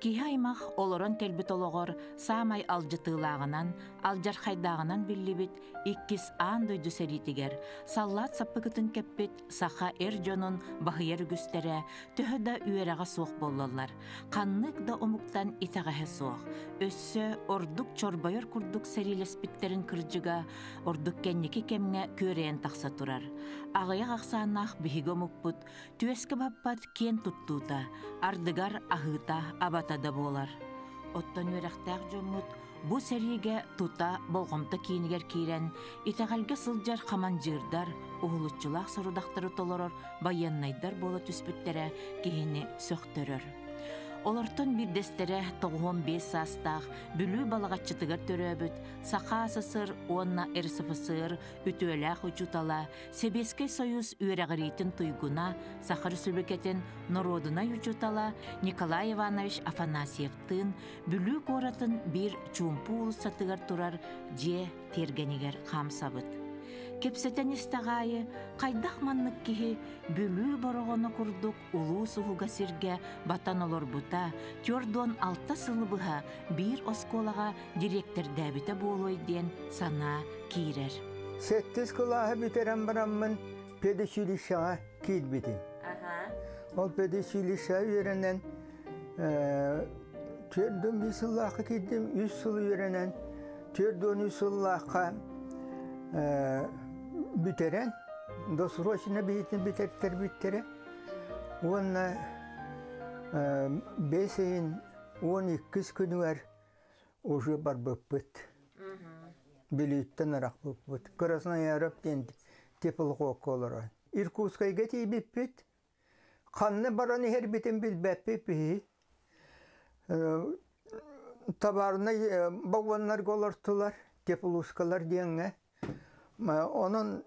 Киһи аймах олорон кэлбит олоҕор саамай алдьатыылааҕынан, алдьархайдааҕынан биллибит Иккис аан дойду сэриитигэр саллаат саппыкытын кэппит саха эр дьонун баһыйар үгүстэрэ төһө да үөрэҕэ суох буоллаллар, ханнык да омуктан итэҕэһэ суох, өссө ордук чорбойор курдук сэриилэспиттэрин кырдьыга ордук кэнники кэмҥэ күөрэйэн тахса турар. Аҕыйах ахсааннаах биһиги омукпут Түөскэ баппат киэн туттуута, ардыгар аһыыта абата да буолар. Оттон үөрэхтээх дьоммут бу сэриигэ тута болҕомто киинигэр киирэн, итэҕэлгэ сылдьар хамандьыырдар, уһулуччулаах сорудахтары толорор байыаннайдар буола түспүттэрэ киһини сөхтөрөр. Олортон биирдэстэрэ 95 саастаах Бүлүү Балаҕаччытыгар төрөөбүт Саха СССР уонна РСФСР үтүөлээх учуутала Сэбиэскэй Союз үөрэҕириитин туйгуна, Саха Республикатын норуодунай учуутала Николай Иванович Афанасьевтыын Бүлүү куоратын биир чуумпу уулуссатыгар турар дьиэ тиэргэнигэр хаамсабыт. Кэпсэтэн истэх аайы хайдах маннык киһи Бүлүү Бороҕоно курдук улуус уһуга сиргэ батан олорбута, 46 сылы быһа биир оскуолаҕа дириэктэрдээбитэ буолуой диэн санаа киирэр. Сэттис кылааһы бүтэрэн бараммын педучилищеҕа киирбитим. Ол педучилищеҕа үөрэнэн 41 сыллаахха киирдим, үс сыл үөрэнэн 43 сыллаахха бүтэрэн, досрочно биһитин бүтэртэрбиттэрэ уонна бэс ыйын 12 күнүгэр уже барбыппыт. Бүлүүттэн арахпыппыт. Краснояров диэн теплоходка олорон. Иркутскайга тиийбиппит. Ханна баран иһэрбитин билбэппит биһи. Табаарынай вагоннарга олортулар, теплушкалар диэҥҥэ. Онон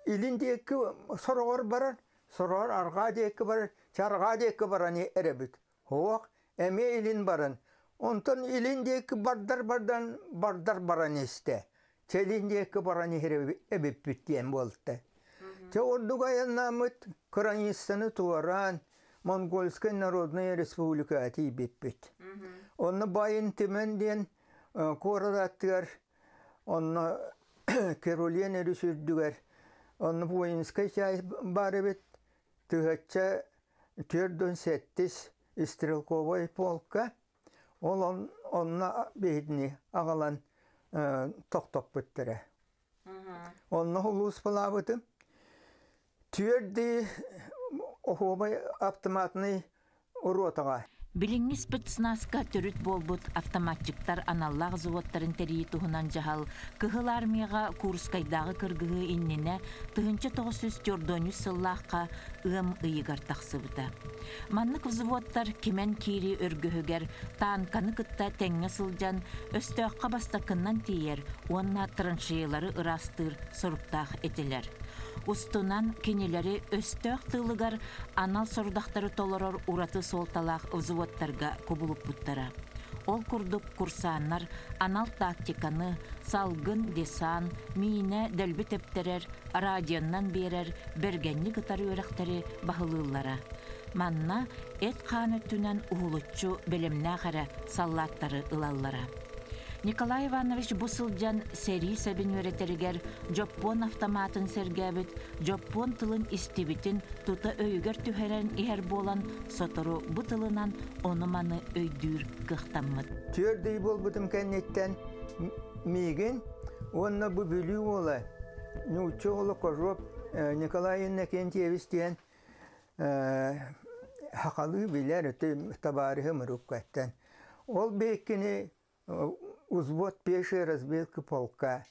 илин диэки сороҕор барар, сороҕор арҕаа диэки барар, чарҕаа диэки баран эрэбит. Суох, эмиэ илин баран. Онтон илин диэки бардар бардан бардар баран истэ. Чэлин диэки баран иһэр эбиппит диэн буолта. Чэ ордук айаннааммыт кыраныыссаны туораан Монгольскай Народная Республикаҕа тиийбиппит. Онно Байын Түмэн диэн куорат аттыгар онно Керулен өрүс үрдүгэр онно воинскай чай баар эбит. 1047 стрелковай полка ол онно биһигини аҕалан тохтоппуттара. Онно улууспалаабытым. Түөрдүү оһуобай автоматный ротаҕа. Билиҥҥи спецназка төрүт буолбут автоматчиктар аналлаах взводтарын тэрийии туһунан дьаһал Кыһыл Армияҕа Курскайдааҕы кыргыһыы иннинэ 1943 сыллаахха ыам ыйыгар тахсыбыта. Маннык взводтар кимэн киирии өргөһүгэр таанканы кытта тэҥҥэ сылдьан өстөөххө бастакыннан тиийэр уонна траншеялары ыраастыыр соруктаах этилэр. Устунан кинилэри өстөөх тыылыгар анал сорудахтары толорор ураты суолталаах взводтарга кубулуппуттара. Ол курдук курсааннар анал тактиканы, салгын, десант, миинэ дэлби тэптэрэр, радионан биэрэр, бэргэнник ытар үөрэхтэри баһылыыллара. Манна эт-хаан өттүнэн уһулуччу бэлэмнээх эрэ саллааттары ылаллара. Николай Иванович бу сылдьан сэрии сэбин үөрэтэригэр дьоппуон автоматын сэргээбит, дьоппуон тылын истибитин тута өйүгэр түһэрэн иһэр буолан, сотору бу тылынан ону-маны өйдүүр кыахтаммыт. Түөрт ый буолбутум кэнниттэн миигин уонна бу Бүлүү уола, нуучча уола Кожоп Николай Иннокентьевич диэн хахалыы билэр табаарыһым уруккаттан. Ол биһиккини взвод пешей разведки полка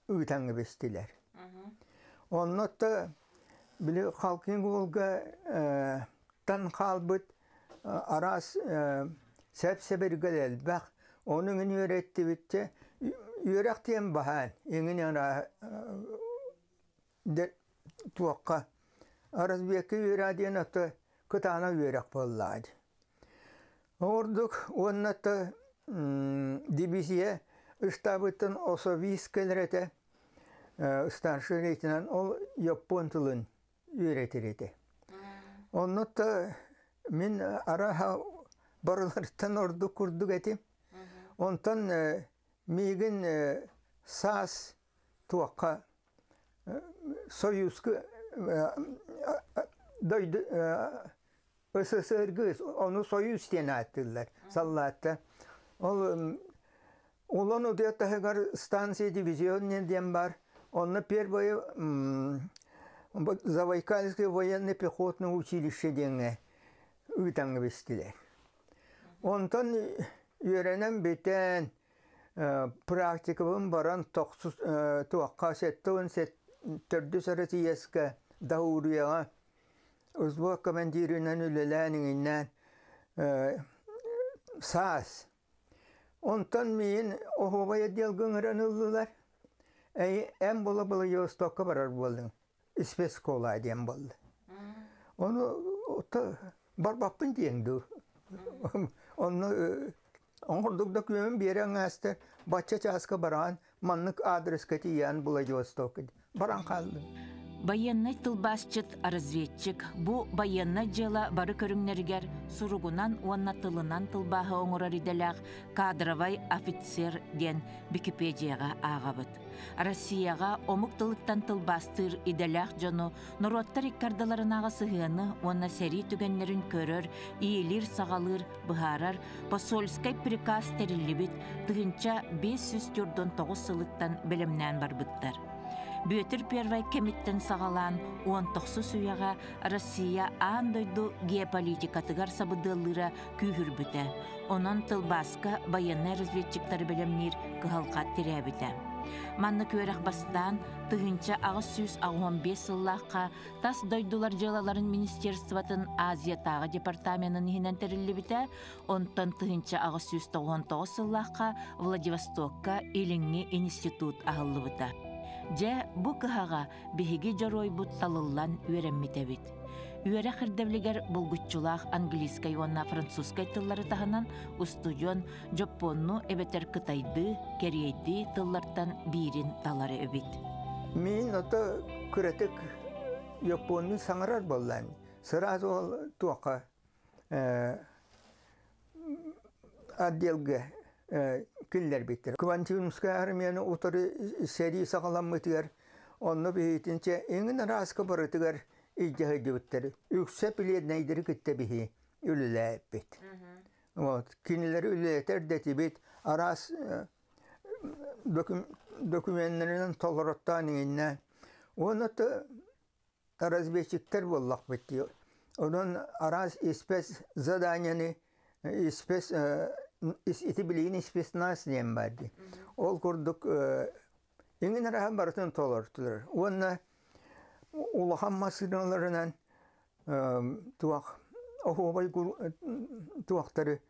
ыытан кэбистилэр. Онно били Халкин Волга тан хаалбыт араас сэп-сэбиргэл элбэх. Ону иҥин үөрэттибитчэ үөрэх диэн баһаан иҥин туохха разведка үөрэ диэн ото кытаанах үөрэх буоллаҕа дии. Ордук уонна то дивизия ыстаабыттан особист кэлэр этэ, старший лейтенант ол япон тылын үөрэтэр этэ. Онно то мин араха Барыларыттан ордук курдук этим. Онтон миигин саас туохха Союзка дойду СССР ону Союз диэн ааттыыллар саллаатта. Ол Улан Удэ таһыгар станция дивизион диэн бар. Онно первое Забайкальское военно-пехотное училище диэҥҥэ ыытаҥҥа бистилэр. Онтон үөрэнэн бүтэн практикабын баран тохсус туохха 74 Россияска Даурияҕа взвод командирынан үлэлээн иҥиннээн саас. Онтон миин оһуобай отделга ыҥыран ыллылар. Эн була Владивостокка барар буоллуҥ. Спецшкола диэн буолла. Ону барбаппын диэн дуу. Онно оҥордук да күөмүн биэрэн ааста бачча чааска баран маннык адреска тиийэн Владивостокка баран хааллым. Байыаннай тылбаасчыт, разведчик бу байыаннай дьыала бары көрүҥнэригэр суругунан уонна тылынан тылбааһы оҥорор идэлээх кадровай офицер диэн Википедияҕа ааҕабыт. Россияҕа омук тылыттан тылбаастыыр идэлээх дьону норуоттар икки ардыларынааҕы сыһыаны уонна сэрии түгэннэрин көрөр, иилиир-саҕалыыр, быһаарар посольскай приказ тэриллибит 1549 сылыттан бэлэмнээн барбыттар. Бүөтүр Первай кэмиттэн саҕалаан 19 үйэҕэ Россия аан дойду геополитикатыгар сабыдыаллыыра күүһүрбүтэ. Онон тылбааска байыаннай разведчиктары бэлэмниир кыһалҕа тирээбитэ. Маннык үөрэх бастаан 1885 сыллаахха тас дойдулар дьыалаларын министерствотын Азиятааҕы департаменын иһинэн тэриллибитэ, онтон 1899 сыллаахха Владивостокка Илиҥҥи институт аһыллыбыта. Дьэ, бу кыһаҕа биһиги дьоруойбут талыллан үөрэммит эбит. Үөрэх ирдэбилигэр булгуччулаах английскай уонна французскай тыллары таһынан устудьуон дьоппуонну эбэтэр кытайдыы, кэриэйдии тыллартан биирин талар эбит. Мин ото кыратык японнуу саҥарар буоллаан сразу ол туохха отделга киллэрбиттэр. Квантинскай армияны утары сэрии саҕаламмытыгар онно биһитинчэ иҥин арааска барытыгар илдьэ сылдьыбыттар. Үксэ пленнэйдэри кытта биһи үлэлээппит. Вот. Кинилэри үлэлэтэр дэтибит араас докуменнарынан толороттоон иҥиннэ. Уонна разведчиктэр буоллахпыт дии. Онон араас спец заданияны спец ити билигин спецназ диэн баар дии. Ол курдук иҥин араһан барытын толортулар. Уонна улахан массыыналарынан туох оһуобай туохтары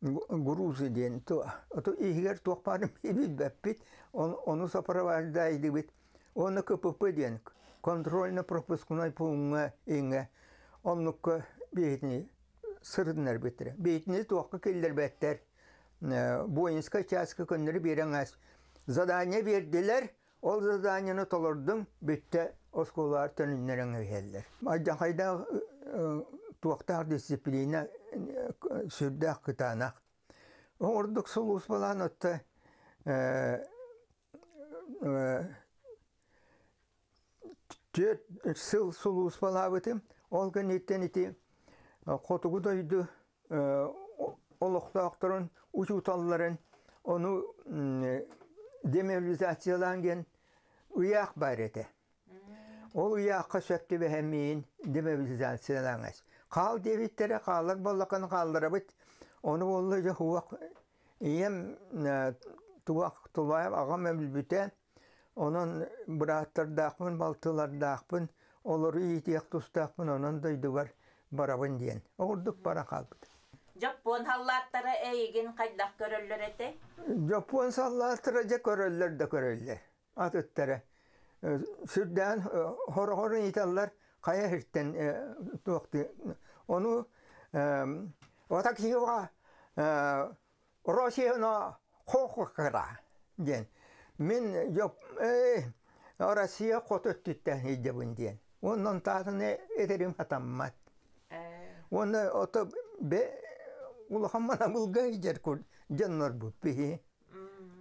грузы диэн ото иһигэр туох баарын билбэппит ону сопровождайдыбыт Уонна КПП диэн контрольно-пропускной пууҥҥа иҥҥэ оннукка биһитини сырытыннарбыттара. Биһитини туохха киллэрбэттэр. Воинскай чааска көннөрү биэрэн аас. Задание биэрдилэр, ол заданиены толордум, бүттэ оскуолалар төнүннэрэн иһэллэр. Алдьархайдаах туохтаах дисциплина сүрдээх кытаанах. Ордук сулууспалаан отто Түөрт сыл сулууспалаабытым. Ол кэнниттэн ити хотугу дойду олохтоохторун, учууталларын ону демобилизациялаан диэн ыйаах баар этэ. Ол ыйаахха сөп түбэһэммиин демобилизациялааҥас. Хаал диэбиттэрэ, хаалар буоллаххына хаалларабыт. Ону буолла дьэ хуох Ийэм туох тулаайах аҕам өлбүтэ, онон бырааттардаахпын, балтылардаахпын, олору иитиэх тустаахпын, онон дойдубар барабын диэн. Ордук бара хаалбыт. Дьоппуон саллааттара эйигин хайдах көрөллөр этэй? Дьоппуон саллааттара дьэ көрөллөр да көрөллөр. Атыттара. Сүрдээн хороҕор ыйыталлар хайа сиртэн туохтыы. Ону Отаксига Россияна хохокара диэн. Мин Россия хоту өттүттэн илдьэбин диэн. Онон таатыны этерим хатаммат. Уонна ото бе Улахан манабылга иһдьэр дьоннорбут биһи.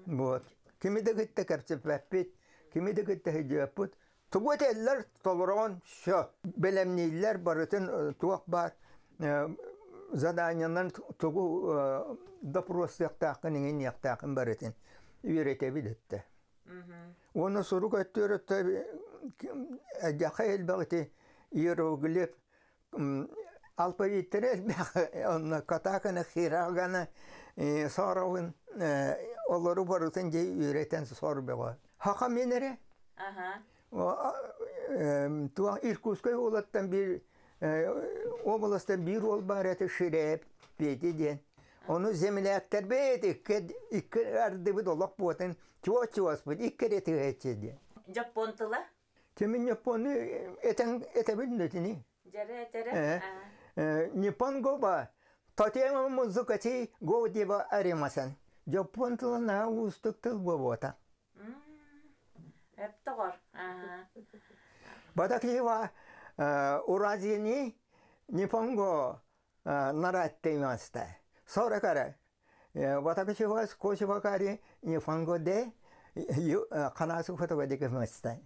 Вот. Кими да кытта кэпсэппэппит, кими да кытта сылдьыбаппыт. Тугу этэллэр толороҕун все. Бэлэмнииллэр барытын туох баар заданиенан тугу допростуохтааххын иҥиниэхтааххын барытын үөрэтэбит этте. Уонна сурук өттүөр өттө дьаха элбэх ити иероглиф алфавиттары элбэх онно катакана хирагана сооровын олору барытын дьэ үөрэтэн сор бөҕө. Хаха мен эрэ туох Иркутскай уолаттан биир областан биир уол баар этэ Ширээп Петя диэн. Ону земляктарбыт икки икки ардыбыт олох буотун чуо-чуоспут икки эрэ тыһааччы диэн. Дьоппуон тыла? Тимин Японы этэн этэбин дэтини. Дьэрэ этэрэ. Ниппон гоба тотема музыкати го дева аримасан. Дьоппуон тыла наһаа уустук тыл буолуота. Эптоҕор. Батакива уразини Ниппонго наратты それから私は少しばかり日本語で話すことができました。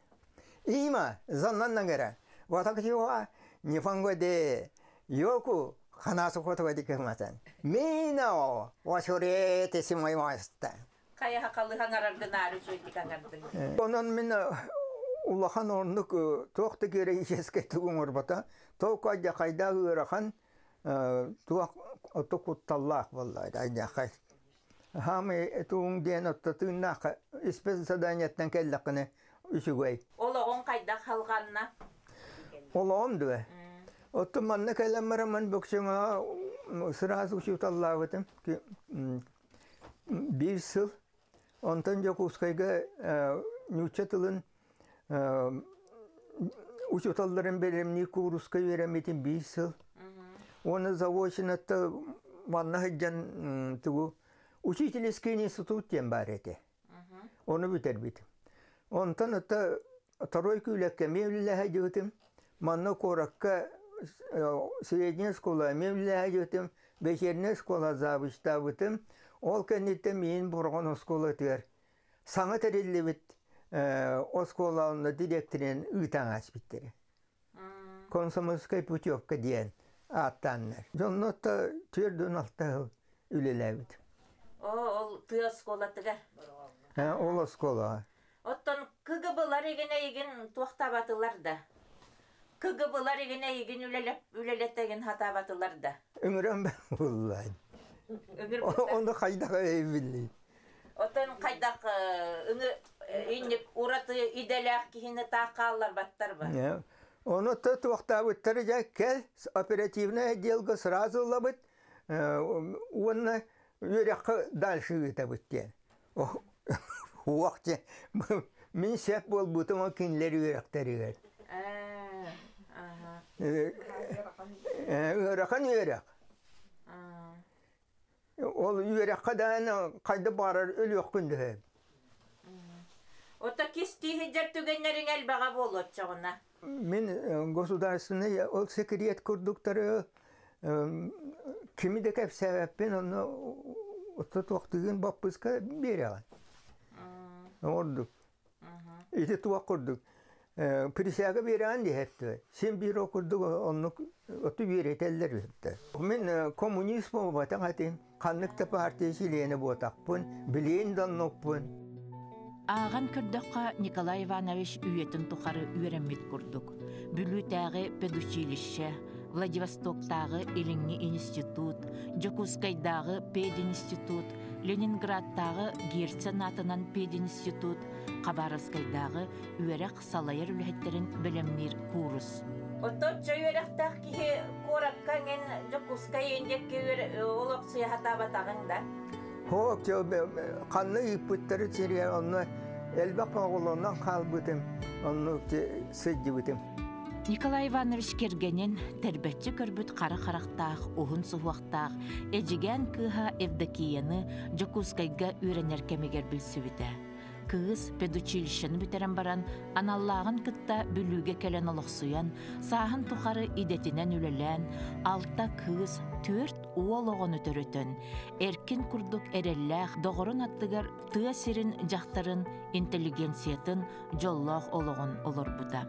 今、残念ながら私は日本語でよく話すことができません。みんなを忘れてしまいました。 Хайа хахалы хаҥараргынаары үчүгэйдик аҥардыҥ. Онон мин улахан оннук туох да героическай тугу оҥорбото. Току хайда ыарахан туох ото кутталлаах буолла айдьахай. Хаамай туун диэн отто тыыннаах спецзаданиеттан кэллэххинэ үчүгэй. Олоҕуҥ хайдах халҕанна? Олоҕум дуо? Оттон манна кэлэн бараммын бөксөҥө сразу учууталлаабытым. Биир сыл. Онтон Дьокуускайга нуучча тылын учууталларын бэлэмниир кууруска үөрэммитим биир сыл. Уонна заочнотто манна сылдьан тугу учительский институт диэн баар этэ. Ону бүтэрбитим. Онтон это второй күүлэккэ эмиэ үлэлэһэ дьыбытым. Манна куоракка средняя школа эмиэ үлэлэһэ дьыбытым. Вечерняя школа завучтаабытым. Ол кэнниттэн миин Бороҕон оскуолатыгар саҥа тэриллибит оскуола директорын ыытан ааспыттара. Комсомольская путевка диэн ааттааннар. Дьонно 46 сыл үлэлээбит. О, ол тыа оскуолатыгар. Ол оскуолаҕа. Оттон КГБ-лар игин эйигин туохтаабатылар да? КГБ-лар игин эйигин үлэлэтэгин хатаабатылар да? Ыҥыран буллай. Онно хайдах өйбүлли. Оттон хайдах инник ураты идэлээх киһини таах хаалларбаттар ба? Ону туохтаабыттары дьэ кэл оперативное отделга сразу ылабыт уонна үөрэххэ дальше ыытабыт диэн. Уох дьэ мин сөп буолбутум ол кинилэр үөрэхтэригэр. Ыарахан үөрэх. Ол үөрэххэ даҕаны хайда баҕарар өлүөххүн дөһө. Ото кистии сылдьар түгэннэриҥ элбэҕэ буолуоччаҕына. Мин государственный ол секрет курдуктары кими да кэпсээбэппин, онно туохтыгын баппыска биэрэҕин. Ордук. Ити туох курдук. Присяга биэрэҕин диэхтэ. Син биир ол курдук оннук оту биэрэтэллэр үһүттэ. Мин коммунист буолбатах этим. Ханнык да партия чилиэнэ буотахпын, билиэн да оннукпун. Ааҕан көрдөххө, Николай Иванович үйэтин тухары үөрэммит курдук. Бүлүүтээҕи педучилище, Владивостоктааҕы Илиҥҥи институт, Дьокуускайдааҕы пединститут, Ленинградтааҕы Герцен аатынан пединститут, Хабаровскайдааҕы үөрэх салайар үлэһиттэрин бэлэмниир куурус. Оттон чой үөрэхтээх киһи куоракка эҥин Дьокуускай индиэкки олохсуйа сатаабатаҕыҥ да? Хоок, ханна ыыппыттары сиригэр онно элбэх оҕолонон хаалбытым, онно сылдьыбытым. Николай Иванович кэргэнин тэрбэччи көрбүт хара харахтаах, уһун суһуохтаах Эдьигээн кыыһа Евдокияны Дьокуускайга үөрэнэр кэмигэр билсибитэ. Кыыс педучилищены бүтэрэн баран, аналлааҕын кытта Бүлүүгэ кэлэн олохсуйан, сааһын тухары идэтинэн үлэлээн, алта кыыс, түөрт уол оҕону төрөтөн, эркин курдук эрэллээх доҕорун аттыгар тыа сирин дьахтарын интеллигенциятын дьоллоох олоҕун олорбута.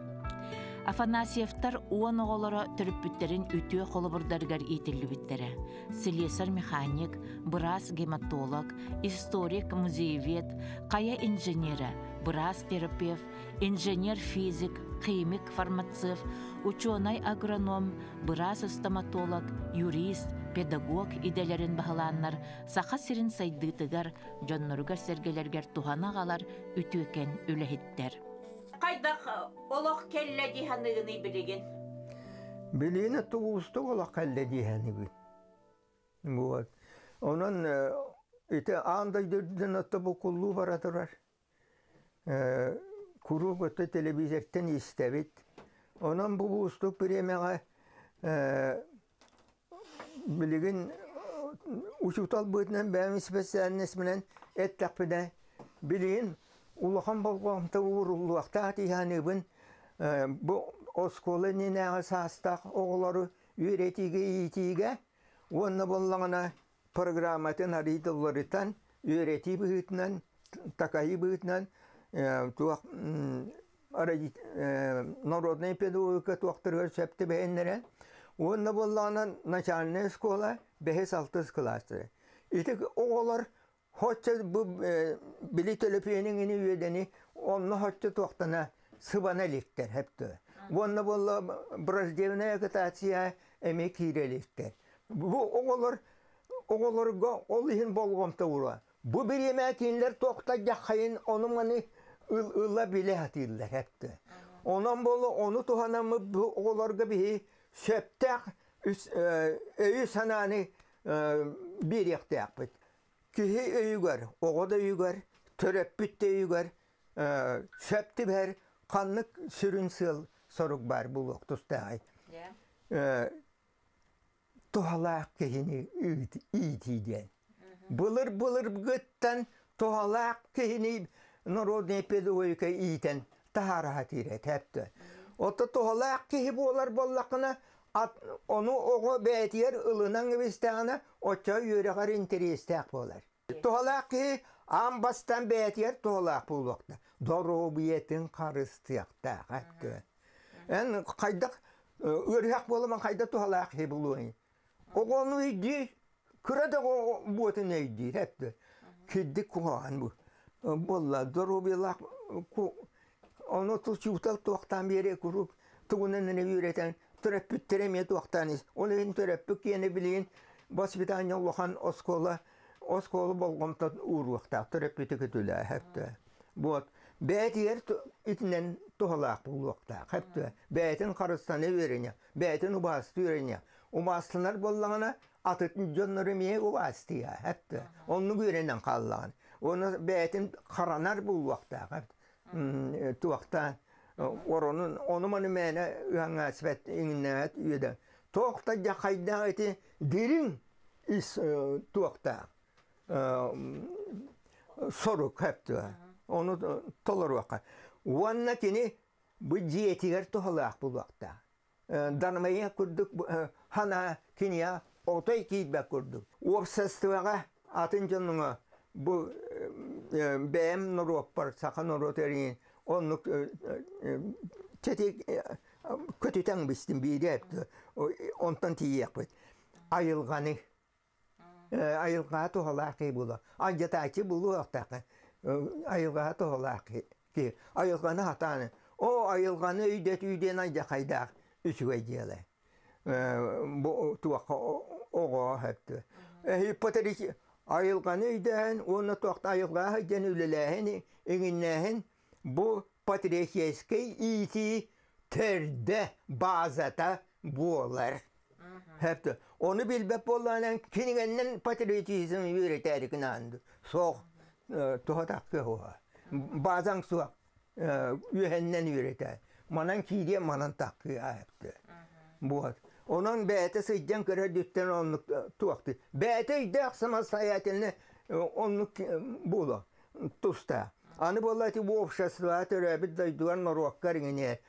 Афанасьевтар 10 оҕолоро төрөппүттэрин үтүө холобурдарыгар иитиллибиттэрэ. Слесарь-механик, быраас-гематолог, историк-музеевед, хайа инженерэ, быраас-терапевт, инженер-физик, химик, фармацевт, учуонай-агроном, быраас-стоматолог, юрист, педагог идэлэрин баһылааннар Саха сирин сайдыытыгар, дьонноругар-сэргэлэригэр туһаны аҕалар үтүөкэн үлэһиттэр. Хайдах олох кэллэ дии саныыгыный билигин? Билигин уустук олох кэллэ дии саныыбын. Вот. Онон ити аан дойду үрдүнэн отто буккуллуу бара турар. Куруук өттө телевизортан истэбит. Онон бу уустук бириэмэҕэ билигин учуутал быһыытынан бэйэм испэсээлинэспинэн эттэхпинэ, билигин улахан болҕомто ууруллуохтаах дии саныыбын. Бу оскуола иннинээҕи саастаах оҕолору үөрэтиигэ, иитиигэ уонна буоллаҕына программатын арыый да уларытан, үөрэтии быһыытынан, такайыы быһыытынан туох народная педагогика туохтарыгар сөп түбэһиннэрэн уонна буоллаҕына начальная школа бэһис-алтыс кылаастары. Ити оҕолор хоччо бу били төлөпүөнүҥ ини үөдэни онно хоччо туохтана сыбана иликтэр хэптө. Уонна буолла враждебная агитация эмиэ киирэ иликтэр. Бу оҕолор оҕолорго ол иһин болҕомто уруа. Бу бириэмэ кинилэр туохта дьаххайын ону-маны ыла билэ сатыыллар эптэ. Онон буолу ону туһанаммыт бу оҕолорго биһи сөптөөх өйү-санааны биэриэхтээхпит. Киһи өйүгэр, оҕо да өйүгэр, төрөппүт да өйүгэр сөп түбэһэр ханнык сүрүн сыал сорук баар буолуох тустааҕый? Туһалаах киһини иитии диэн. Былыр-былыргыттан туһалаах киһини народная педагогика иитэн таһаараһа тиирэ Ото туһалаах киһи буолар буоллаххына, ону оҕо бэйэтигэр ылынан кэбистэҕинэ, оччо үөрэҕэр интэриэстээх буолар. Туһалаах киһи аан бастаан бэйэтигэр туһалаах буолуохтаах. Доруобуйатын харыстыахтаах. Эн хайдах ыарыһах буоламан хайда туһалаах киһи буолуой? Оҕону өйдүүр, кыра да оҕо буотун өйдүүр эптэ. Кирдик куһаҕан бу. Буолла доруобуйалаах ону учуутал туохтаан биэрэ куруук тугунан эрэ үөрэтэн төрөппүттэрэ эмиэ туохтаан ис. Ол иһин төрөппүт киэнэ билигин воспитание улахан оскуола оскуола болҕомто ууруохтаах төрөппүтү көтүлээһэптэ. Вот бэйэтигэр итинэн туһалаах буолуохтаах хэптэ. Бэйэтин харыстана үөрэнэ, бэйэтин убаастыы үөрэнэ. Убаастанар буоллаҕына атын дьоннору эмиэ убаастыа хэптэ. Оннук үөрэнэн хааллаҕын. Оны бэйэтин харанар буолуохтаах туохтаан оронун ону-маны мээнэ ыһаҥаасыбат иҥиннээбэт үөдэ. Туох да дьахайдаах ити дириҥ ис туохтаах сорук хэптүө. Ону толоруохха. Уонна кини бу дьиэтигэр туһалаах буолуохтаах. Дармайа курдук хана киниэ отой киирбэт курдук. Уопсастыбаҕа атын дьонуҥа бу бэйэм норуоппар саха норуота эрийин оннук чэти көтүтэн бистим биири онтон тиийиэхпит. Айылҕаны айылҕаҕа туһалаах киһи буолуо. Алдьатааччы буолуохтаах. Айылҕаҕа туһалаах киһи. Айылҕаны хатаан о айылҕаны өйдөтүү диэн алдьархайдаах үчүгэй дьыала. Бу туохха оҕоҕо сөптө. Ипотека айылҕаны өйдөөһүн уонна туохта айылҕаҕа сылдьан үлэлээһин, иҥиннээһин бу патриотическай иитии төрдө, базата буолар. Хэпті. Оны билбэт буоллаҕына кинигэннэн патриотизм үөрэтээри гынаан суох туһатахка уһа. Базаҥ суох үөһэннэн үөрэтээ. Манан киириэ манан таххыа хэпті. Вот. Онон бэйэтэ сылдьан көрөрдүттэн оннук туохты. Бэйэтэ өйдөөх самостоятельно оннук буолуо тустаах. Аны буолла ити общество төрөөбүт дойдугар норуоккар иҥине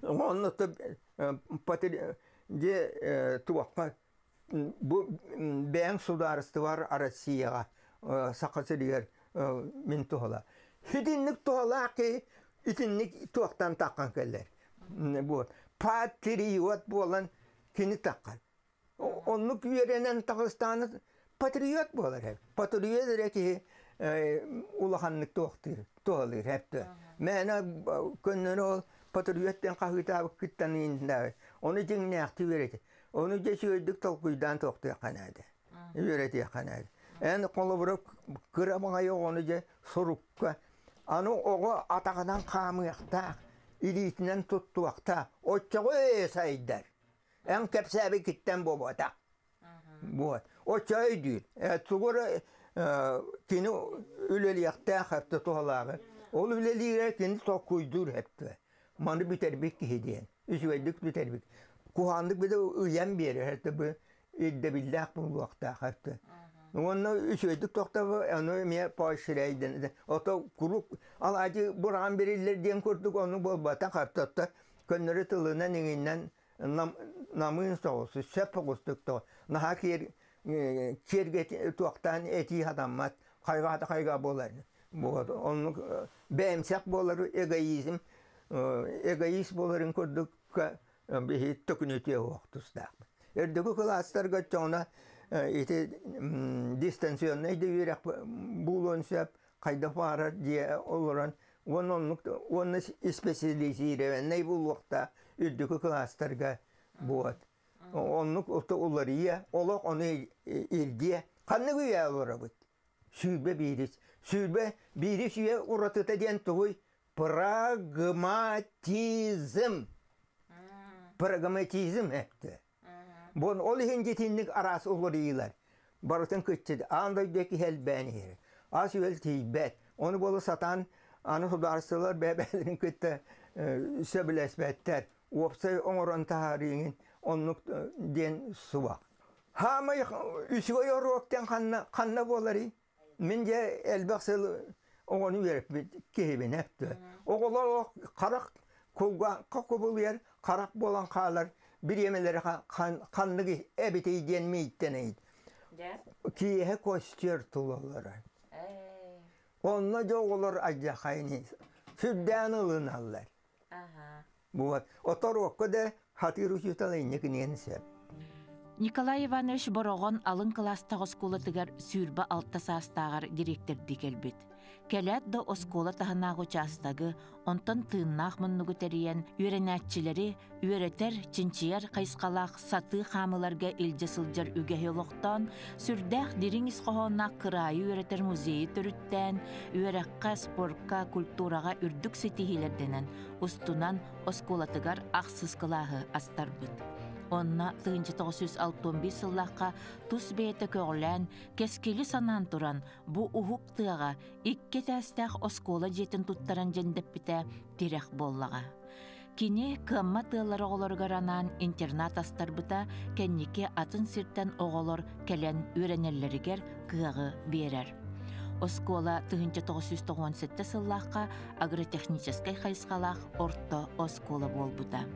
онно дьэ туохха Бу бэйэҥ судаарыстыбар Россияҕа Саха сиригэр мин туһала. Итинник туһалаах киһи итинник туохтан таххан кэлэр. Вот. Патриот буолан кини таххан. Оннук үөрэнэн таҕыстаҕына патриот буолар эбит. Патриот эрэ киһи улаханнык туохтуур, туһалыыр эптэ. Мээнэ көннөрү ол патриот диэн хаһыытаабыккыттан ииннээбит. Ону дьиҥнээхтик үөрэтэ. Ону дьэ үчүгэйдик толкуйдаан туохтуохха наада. Үөрэтиэххэ наада. Эн холобура кыра баҕайы оҕону дьэ сурукка аны оҕо атаҕынан хаамыахтаах, илиитинэн туттуохтаах. Оччоҕо ээ сайдар. Эн кэпсээбиккиттэн буолбатах. Вот. Оччо өйдүүр. Тугу эрэ кини үлэлиэхтээх өттө туһалааҕы. Ол үлэлиирэ кини толкуйдуур өттө. Маны бүтэрбит киһи диэн. Үчүгэйдик бүтэрбит. Куһаҕаннык били ыйан биэрэр өттө бу ирдэбиллээх буолуохтаах өттө. Уонна үчүгэйдик тохтобу ону эмиэ поощряйден. Ото куруук алаадьы бураан бериллэр диэн курдук ону буолбатах өттө көннөрү тылынан иҥиннэн намыын соҕус, сөп соҕустук то наһаа киэр киэргэ туохтаан этии хатаммат, хайҕаата хайгаа буолар. Вот оннук бэйэмсэх буолар эгоизм эгоист буоларын курдук биһи төкүнүтүө уох тустаахпыт. Үрдүкү кылаастарга чоҥна ити дистанционнай да үөрэх буолуон сөп, хайдах баҕарар дьиэ олорон уонна оннук уонна испэсилизированнай буолуохтаах үрдүкү кылаастарга буот. Оннук уларыйа, олох ону ирдиэ. Ханнык үйэ олоробут? 21-ис. 21-ис үйэ уратыта диэн тугуй? Прагматизм. Прагматизм эптэ. Бу ол иһин дьитинник араас уларыйыылар. Барытын кыччыт аан дойду киһи элбээн иһэр. Ас-үөл тиийбэт. Ону буола сатаан аны судаарыстыбалар бэйэ-бэйэлэрин кытта сөбүлэспэттэр. Уопсай оҥорон таһаарыыҥын оннук диэн суох. Хаамай үчүгэй оруоктан ханна, ханна буоларый? Мин дьэ элбэх сыл оҕону үөрэппит киһибин эптэ. Оҕолор харах кулгаахха кубулуйар, харах буолан хаалар бириэмэлэри ханнык эбитий диэн мииттэн ыйыт. Киэһэ костер тулалара. Онно дьэ оҕолор алдьархайын сүрдээн ылыналлар. Вот. Оторуокка да хатыыр учуутал инникиниэн сөп. Николай Иванович Бороҕон алын кылаастаах оскуолатыгар 26 саастааҕар дириэктэрдии кэлбит. Кэлээт да оскуола таһынааҕы учаастагы, онтон тыыннаах муннугу тэрийэн, үөрэнээччилэри үөрэтэр, чинчийэр хайысхалаах сатыы хаамыларга илдьэ сылдьар үгэһи олохтоон, сүрдээх дириҥ ис хоһоонноох кыраайы үөрэтэр музейы төрүттээн, үөрэххэ, спорка, культураҕа үрдүк ситиһиилэрдэнэн, устунан оскуолатыгар ахсыс кылааһы астарбыт. Онно 1965 сыллаахха тус бэйэтэ көҕүлээн, кэскили санаан туран, бу уһук тыаҕа икки этээстээх оскуола дьиэтин туттаран дьэндэппитэ тирэх буоллаҕа. Кини кыаммат ыаллар оҕолоругар анаан интернат астарбыта кэнники атын сиртэн оҕолор кэлэн үөрэнэллэригэр кыаҕы биэрэр. Оскуола 1997 сыллаахха агротехническай хайысхалаах орто оскуола буолбута.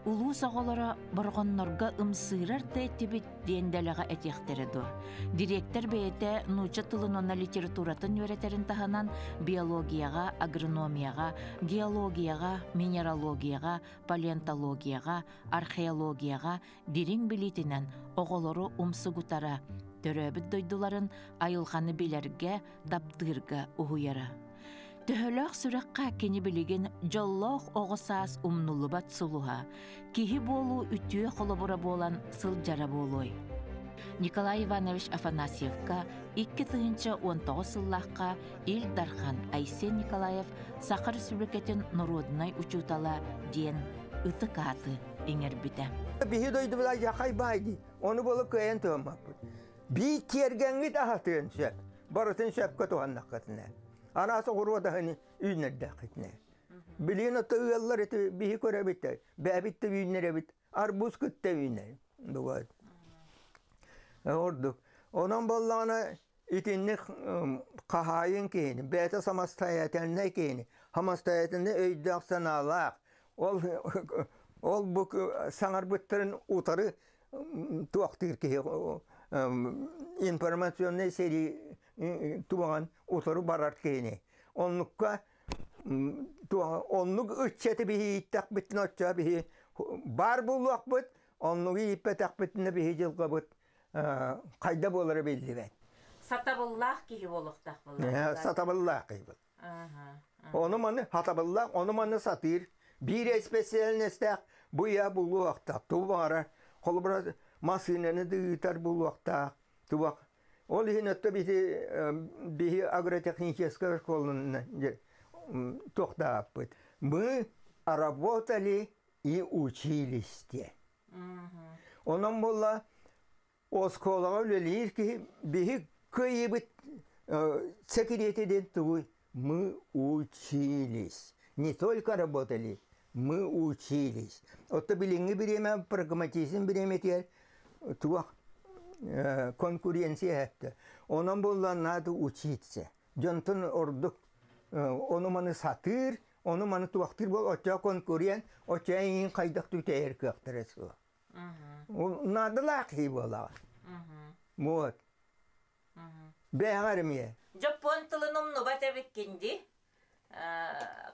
Улуус оҕолоро борҕоннорго ымсыырар да этибит диэн дэлэҕэ этиэхтэрэ дуо? Дириэктэр бэйэтэ нуучча тылын уонна литературатын үөрэтэрин таһынан биологияҕа, агрономияҕа, геологияҕа, минералогияҕа, палеонтологияҕа, археологияҕа дириҥ билиитинэн оҕолору умсугутара, төрөөбүт дойдуларын айылҕаны билэргэ, таптыырга уһуйара. Төһөлөөх сүрэххэ кини билигин дьоллоох оҕо саас умнуллубат сулуһа, киһи буолуу үтүө холобура буолан сылдьара буолуой? Николай Иванович Афанасьевка 2019 сыллаахха Ил Дархан Айсен Николаев Саха Республикатын норуодунай учуутала диэн ытык ааты иҥэрбитэ. Биһи дойдубут алдьархай баай дии. Ону буолу кыайан туһаммаппыт. Биир тиэргэҥҥит аһатыан сөп. Барытын сөпкө туһаннаххытына. Араас оҕуруот аһын үүннэрдэххитинэ. Билигин ото ыаллар ити биһи көрөбүт да, бэйэбит да үүннэрэбит, арбуз кытта үүнэр. Бывает. Ордук. Онон буоллаҕына итинник хаһаайын киһини, бэйэтэ самостоятельнай киһини, самостоятельнай өйдөөх санаалаах, ол ол бу саҥарбыттарын утары. туохтыыр киһи информационнай сэрии туоҕан утары барар киһини. Оннукка оннук ыччаты биһи ииттэхпитинэ оччо биһи баар буолуохпут, оннугу ииппэтэхпитинэ биһи дьылҕабыт хайда буолара биллибэт. Сатабыллаах киһи буолуохтаах буолла. Сатабыллаах киһи буол. Ону маны хатабыллаах, ону маны сатыыр. Биир специальностаах бу я булуохтаах. Ту баҕара холобура массыынаны да ыытар булуохтаах. Тубах. Ол иһин өттө биһи биһи агротехническая школаны туохтааппыт. Мы работали и учились те. Онон буолла оскуолаҕа үлэлиир киһи биһи кыайыыбыт сэкириэтэ диэн тугуй? Мы учились. Не только работали, мы учились. Отто билиҥҥи бириэмэ прагматизм бириэмэтигэр туох конкуренция эттэ. Онон буолла надо учиться. Дьонтон ордук ону-маны сатыыр, ону-маны туохтуур буол оччо конкурент, оччо эйигин хайдах түтэйэр кыахтара суох. Наадалаах киһи буолаҕа. Вот. Бэйэҕэр эмиэ. Дьоппуон тылын умнубат эбиккин дии.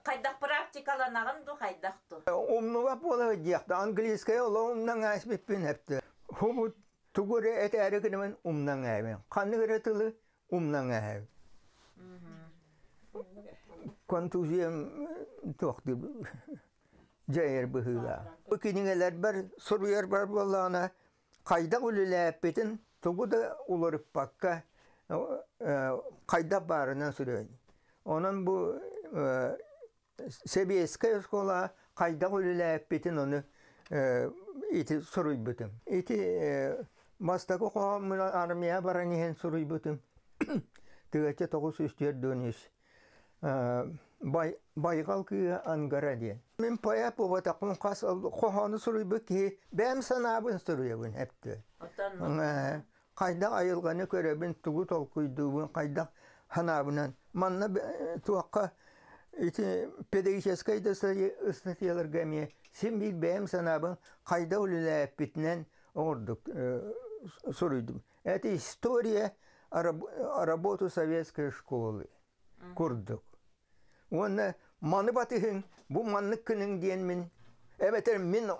Хайдах практикаланаҕын дуу, хайдах дуу? Умнубат буола диэхтэ. Английскай олох умнан ааспыппын эптэ. Хубут тугу эрэ этээри гынабын умнан ааһабын. Ханнык эрэ тылы умнан ааһабын. Контузиям туохтуу дьайар быһыылаах. Бу кинигэлэрбэр суруйарбар буоллаҕына хайдах үлэлээппитин тугу да уларыппакка хайдах баарынан суруйан. Онон бу сэбиэскэй оскуола хайдах үлэлээппитин ону ити суруйбутум. Ити бастакы хоһооммун армия баран иһэн суруйбутум. Тыгачча 943 Байҕал кыыһа Ангара диэн. Мин поэт буолбатахпын хас хоһоону суруйбут киһи бэйэм санаабын суруйабын эптэ. Хайдах айылҕаны көрөбүн, тугу толкуйдуубун, хайдах санаабынан. Манна туохха ити педагогическай да ыстатыйаларга эмиэ син биир бэйэм санаабын хайдах үлэлээппитинэн оҥордук суруйдум. Это история работы советской школы курдук. Уонна маны батыһыҥ, бу маннык гыныҥ диэн мин эбэтэр мин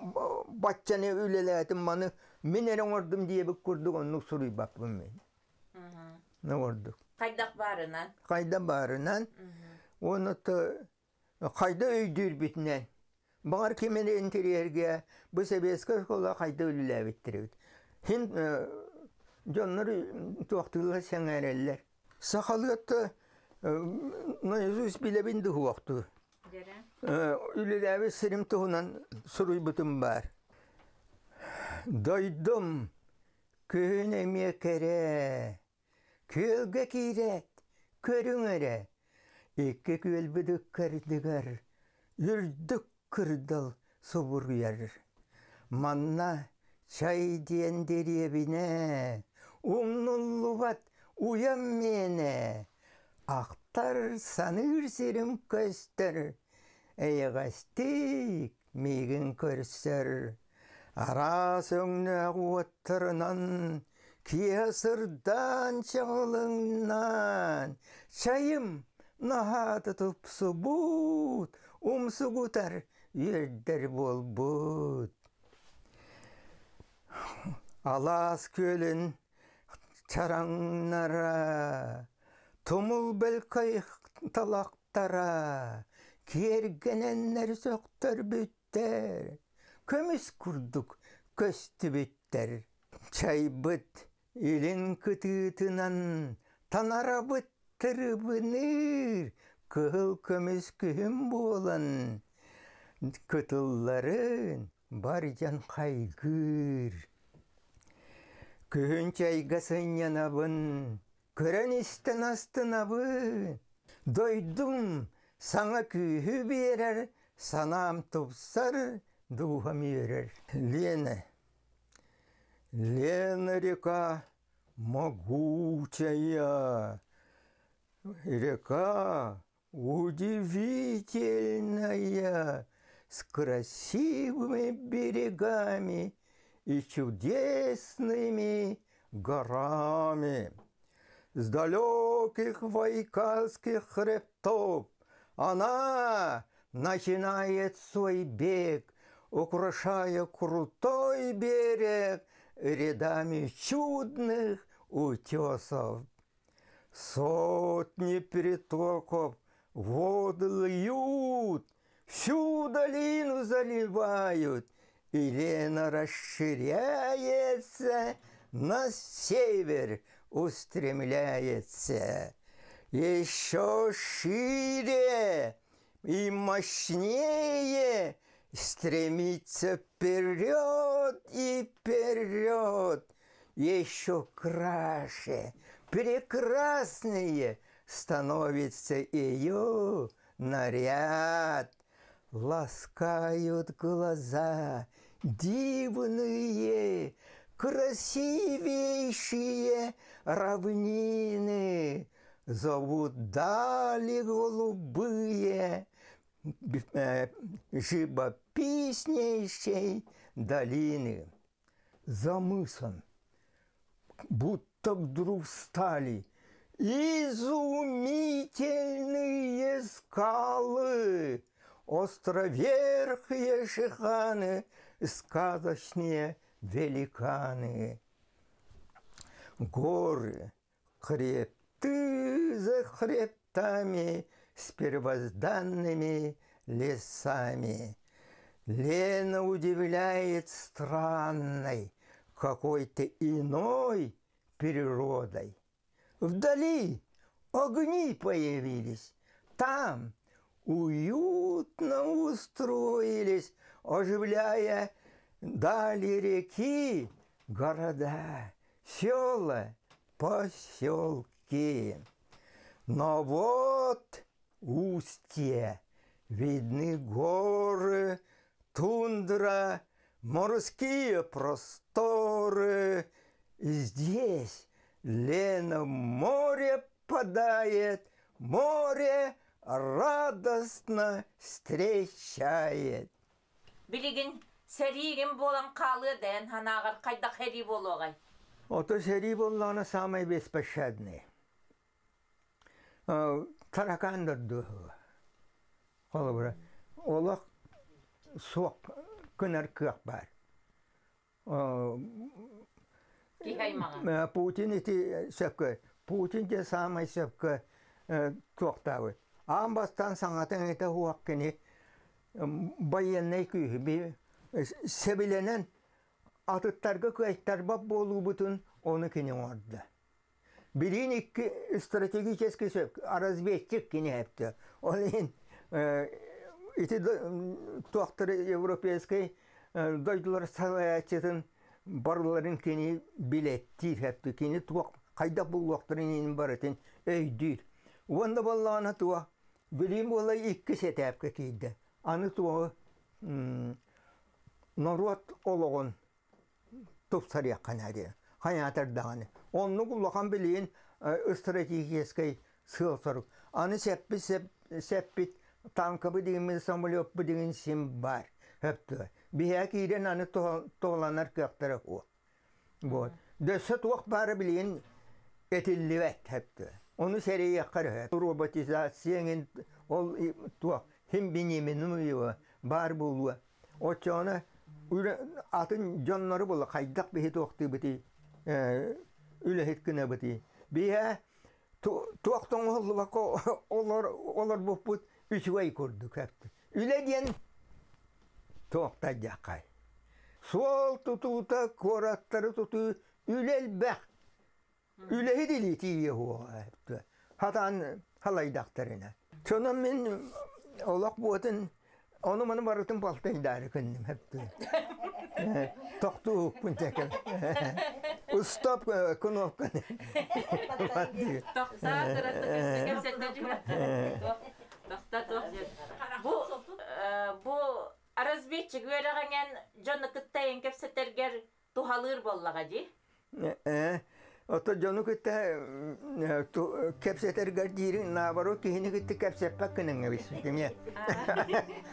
баччаны үлэлээтим маны мин эрэ оҥордум диэбит курдук оннук суруйбаппын мин. Оҥордук. Хайдах баарынан. Хайдах баарынан. Уонна хайда өйдүүрбүтүнэн. Баҕар ким эрэ интэриэһиргээ бу сэбиэскэй оскуола хайда үлэлээбиттэр эбит. Хин дьоннор туохтууллар сэҥээрэллэр. Сахалыатта наизусть билэбин дыһуохтуу. Үлэлээбит сирим туһунан суруйбутум баар. Дойдум күһүн эмиэ кэрэ, Күөлгэ киирээт, көрүҥ эрэ, икки күөлбүт ыккардыгар үрдүк кырдал субуруйар. Манна чай диэн дэриэбинэ, умнуллубат уйам миэнэ, ахтар саныыр сирим көстөр, эйэҕэстик миигин көрсөр араас өҥнөөх уоттарынан киэһэ сырдаан чаҕылыҥнаан чайым наһаата тупсубут умсугутар үөрдэр буолбут алаас күөлүн чараҥнара тумул бөлкөй талахтара киэргэнэннэр сөхтөрбүттэр, көмүс курдук көстүбүттэр. Чайбыт илин кытыытынан танарабыт тырыбыныыр кыһыл көмүс күһүн буолан кытылларын бар дьон хайгыыр. Күһүн чайга сынньанабын, Көрөн-истэн астынабын, дойдум саҥа күүһү биэрэр, санаам тупсар, дууһам үөрэр. Лена, Лена река могучая, река удивительная, с красивыми берегами и чудесными горами. С далеких байкальских хребтов она начинает свой бег, украшая крутой берег рядами чудных утесов. Сотни притоков воды льют, всю долину заливают, и Лена расширяется, на север устремляется. Еще шире и мощнее стремится вперед и вперед, еще краше, прекраснее становится ее наряд. Ласкают глаза дивные, красивейшие равнины, зовут дали голубые живописнейшей долины. За мысом будто вдруг стали изумительные скалы, островерхие шиханы, сказочные великаны. Горы, хребты за хребтами с первозданными лесами. Лена удивляет странной, какой-то иной природой. Вдали огни появились, там уютно устроились, оживляя дали реки, города, села, поселки. Но вот устье, видны горы, тундра, морские просторы. Здесь Лена в море падает, море радостно встречает. Билигин сэриигин буолан хаалыа эн санааҕар хайдах сэрии буолуоҕай? Ото сэрии буоллаҕына самый беспощадный. Таракан Холобура, олох суох гынар кыах баар. Киһи аймаҕа. Путин ити сөпкө, Путин те самай сөпкө туохтаабыт. Аан бастаан саҥатын этэ уох кини военный күүһү сэбилэнэн атыттарга кыайтарбат буолуубутун ону кини оҥордо. Билиин икки стратегический сөп, разведчик кини эптэ. Ол иһин ити туохтары европейскай дойдулар салайааччытын барыларын кини билэттиир хэптэ. Кини туох хайдах булуохтарын иһин барытын өйдүүр. Уонна боллаҕына туох билиин буола икки сэтээпкэ киирдэ. Аны туоҕу норуот олоҕун тупсарыахха наада хайаатар даҕаны. Оннук улахан билигин стратегическай сыал-сорук. Аны сэппит сэппит танкабы дигин самолетпу дигин сим бар. Хөптү. Биһээ киирэн аны туһаланар кыахтара хуо. Вот. Дөссө туох баара билигин этиллибэт хөптү. Ону сэрэйиэххэ роботизация ол туох хим биниминуева баар буолуо. Оччоҕуна атын дьоннору була хайдах биһи туохтыыбытый үлэһит гынабытый. Биһэ туох тоҥоһуллубакка олор олорбуппут үчүгэй курдук эппит. Үлэ диэн туохтайдаххай. Суол тутуута, куораттары тутуу үлэ элбэх. Үлэһит илии тиийиэ суоҕа хатаан халайдахтарына. Сонон мин олох буотун ону маны барытын балтайдаары кынным хэптү. Тохтуукпун тэкэн. Стоп кнопканы. Бу бу разведчик үөрэҕиҥэн дьону кытта эн кэпсэтэргэр туһалыыр буоллаҕа дии. Ото дьону кытта кэпсэтэргэр диирин наоборот киһини кытта кэпсэппэт гыныҥ эбиспитим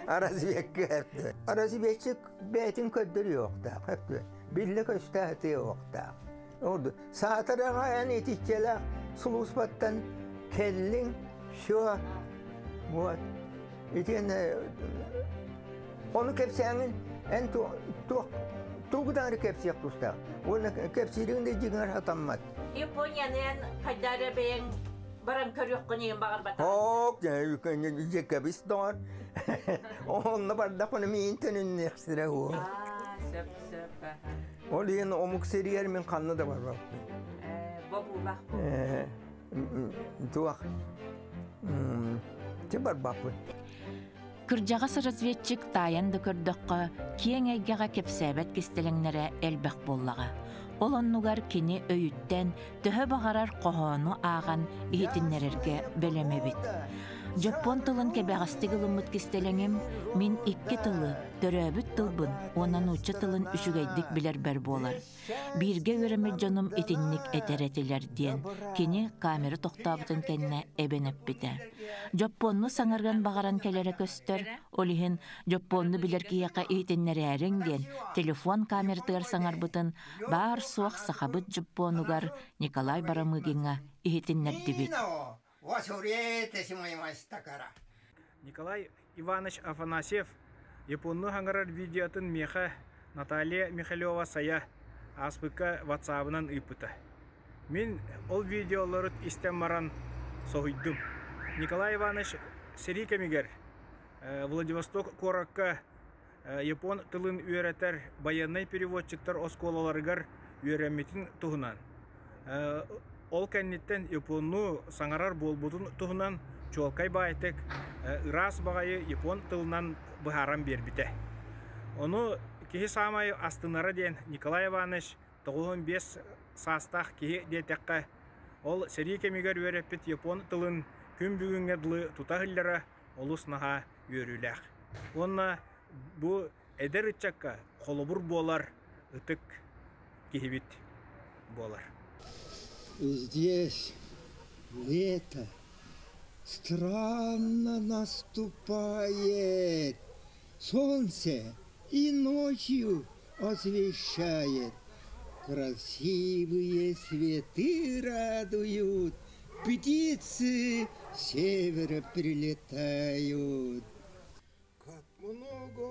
Разведка. Разведчик бэйэтин көрдөрүөхтээх. Биллэ көстө сатыахтаах. Саатар эн итиччэлээх сулууспаттан кэллиҥ, все. Вот. Итиэннэ ону кэпсээҥин эн туох тугу даҕаны кэпсиэх тустаах. Уонна кэпсиириҥ да дьиҥэр сатаммат. Японияны эн хайдах эрэ бэйэҥ баран көрүөххүн иһин баҕарбатаҕыҥ? Ок, дьэ кэбис доҕор. Онно бардахпына миин төнүннүөхсүрэ уо. Аа, сөп, сөп. Ол иһин омук сиригэр мин ханна да барбаппын. Бобуулаах. Туох чэ барбаппын. Кырдьаҕас разведчик таайан да көрдөххө, киэҥ эйгэҕэ кэпсээбэт кистэлэҥнэрэ элбэх буоллаҕа. Ол оннугар кини өйүттэн төһө баҕарар хоһоону ааҕан иһитиннэрэргэ бэлэм эбит. Дьоппуон тылын кэбэҕэстик ылыммыт кистэлэҥим мин икки тылы, төрөөбүт тылбын уонна нуучча тылын үчүгэйдик билэрбэр буолар. Бииргэ үөрэммит дьонум итинник этэр этилэр диэн кини камера тохтообутун кэннэ эбэн эппитэ. Дьоппуонну саҥарыан баҕаран кэлэрэ көстөр, ол иһин дьоппуонну билэр киһиэхэ иһитиннэрээриҥ диэн телефон камератыгар саҥарбытын баар-суох сахабыт дьоппуонугар Николай Барамыгиҥҥа иһитиннэрдибит. Николай Иванович Афанасьев японнуу хаҥарар видеотын миэхэ Наталья Михалева-Сайа ааспыкка ватсабынан ыыппыта. Мин ол видеолору истэн баран соһуйдум. Николай Иванович сэрии кэмигэр Владивосток куоракка япон тылын үөрэтэр байыаннай переводчиктар оскуолаларыгар үөрэммитин туһунан, ол кэнниттэн японнуу саҥарар буолбутун туһунан чуолкай баайтык ыраас баҕайы япон тылынан быһааран биэрбитэ. Ону киһи саамай астынара диэн Николай Иванович 95 саастаах киһи диэтэххэ, ол сэрии кэмигэр үөрэппит япон тылын күн бүгүҥҥэ дылы тута иһиллэрэ олус наһаа үөрүүлээх. Уонна бу эдэр ыччакка холобур буолар ытык киһибит буолар. Здесь лето странно наступает, солнце и ночью освещает, красивые цветы радуют, птицы с севера прилетают. Как много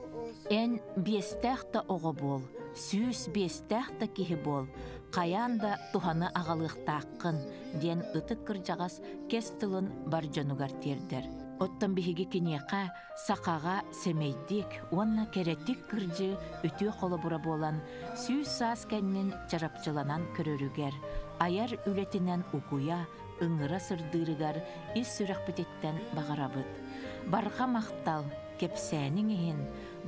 Эн биэстээх да оҕо буол, 105-тээх да киһи буол, хайаан да туһаны аҕалыахтааххын диэн ытык кырдьаҕас кэс тылын бар дьонугар тиэрдэр. Оттон биһиги киниэхэ сахаҕа сэмэйдик уонна кэрэтик кырдьыы үтүө холобура буолан 100 саас кэннин чарапчыланан көрөрүгэр, айар үлэтинэн угуйа, ыҥыра сырдыырыгар ис сүрэхпититтэн баҕарабыт. Барҕа махтал, кэпсээниҥ иһин,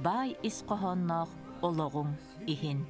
баай ис хоһоонноох олоҕуҥ иһин.